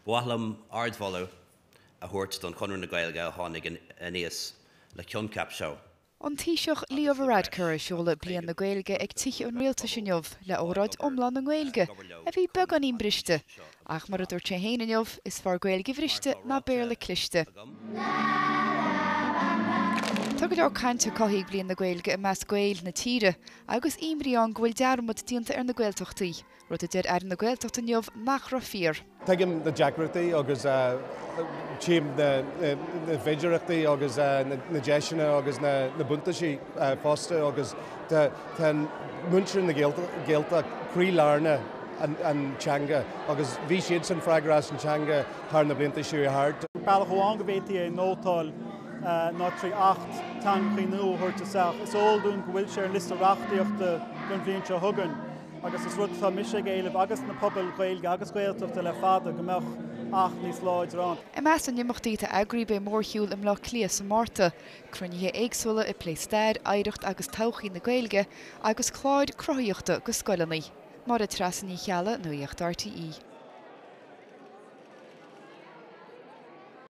Ba mhaith liom ardmholadh a thabhairt don Chonradh na Gaeilge a tháinig aníos le coincheap seo. An Taoiseach Leo Varadkar ag seoladh Bliain na Gaeilge ag Tithe an Rialtais inniu le óráid iomlán i nGaeilge a bhí beagáinín briste, ach mar a dúirt sé féin inniu, is fearr Gaeilge bhriste ná Béarla cliste. Tá go leor cainte cothaithe ag Bliain na Gaeilge i measc Gaeil na tíre agus imní ann go bhfuil dearmad déanta ar na Gaeltachtaí. Rud a deir Aire na Gaeltachta inniu nach raibh fíor. Tuigim na deacrachtaí agus tchím na féidearthachtaí agus na deiseanna agus na buntáistí fosta agus tá muintir na Gaeltachta croílár an teanga agus bhí siadsan freagrach as an teanga thar na blianta seo thart. Bealach amháin go bhféadfaí é a nótáil ná trí Acht Teangacha nua a thabhairt isteach. Is eol dúinn go bhfuil sé ar an liosta reachtaíochta don bhliain seo chugainn. Agus is rud atá mise ag éileamh agus na pobail Ghaeilge agus Ghaeltachta le fada, go mbeadh Acht níos láidre ann. I measc na n-imeachtaí atá eagraithe beidh mórshiúl i mBleá Cliath sa Márta, cruinnithe éagsúla ag plé stair, oidhreacht agus todhchaí na Gaeilge agus cláir cruthaitheachta go scoileanna. Máire Treasa Ní Cheallaigh, Nuacht RTÉ.